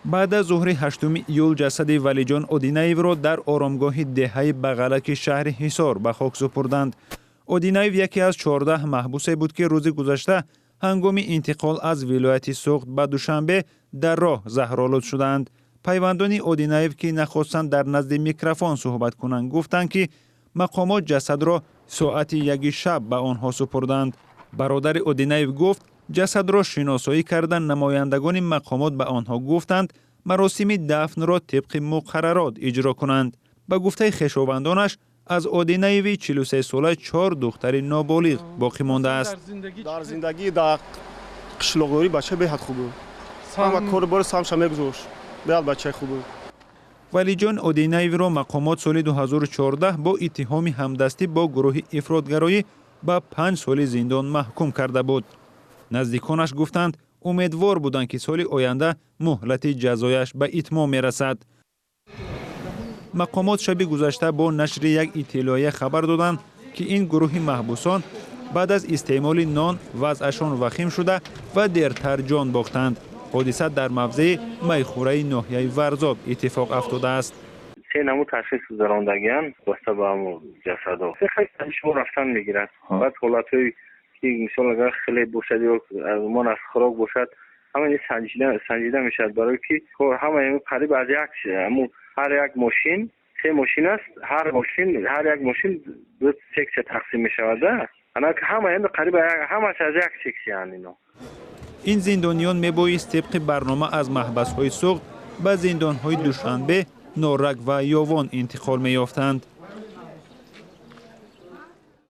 Баъд аз зуҳри 8 июл ҷасади Валиҷон Одинаевро дар оромгоҳи деҳаи Бағалаки шаҳри Ҳисор ба хок супурданд. Одинаев яке аз 14 маҳбусе буд, ки рӯзи гузашта ҳангоми интиқол аз вилояти Суғд ба Душанбе дар роҳ заҳролуд шуданд. Пайвандони Одинаев, ки нахостанд дар назди микрофон суҳбат кунанд, гуфтанд, ки мақомот ҷасадро соати 1 шаб ба онҳо супурданд. Бародари Одинаев гуфт, ҷасадро шиносоӣ карда, намояндагони мақомот ба онҳо гуфтанд, маросими дафнро тибқи муқаррарот иҷро кунанд. Ба гуфтаи хешовандонаш, аз Одинаеви 43сола чор духтари ноболиғ боқӣ мондааст. Дар зиндагӣ, дар қишлоқдорӣ бача беҳад хуб буд, ҳама кору бори самша мегузошт, беҳад бачаи хуб буд. Валиҷон Одинаевро мақомот соли 2014 бо иттиҳоми ҳамдастӣ бо гурӯҳи ифротгароӣ ба 5 соли зиндон маҳкум карда буд. Наздиконаш гуфтанд, умедвор буданд, ки соли оянда муҳлати ҷазояш ба итмом мерасад. Мақомот шаби гузашта бо нашри як иттилоия хабар доданд, ки ин гурӯҳи маҳбусон баъд аз истеъмоли нон вазъашон вахим шуда ва дертар ҷон бохтанд. Ҳодиса дар мавзеи Майхӯраи ноҳияи Варзоб иттифоқ афтодааст. Се намуд ташхис гузарондагиан баста ба ҳамун ҷасадо. Шумо рафтан мегирад. Баъд ҳолатҳое ки, мисол, агар хлеб бошад ё умуман аз хӯрок бошад, ҳама санҷида мешавад, барое ки ҳама қариб аз як ҳар як мошин, се мошин аст, ҳар мошин, ҳар як мошин ду сексия тақсим мешавад. Ҳама қариб ҳамаш аз як сексияанд ино. Ин зиндониён мебоист тибқи барнома аз маҳбасҳои Суғд ба зиндонҳои Душанбе, Норак ва Ёвон интиқол меёфтанд.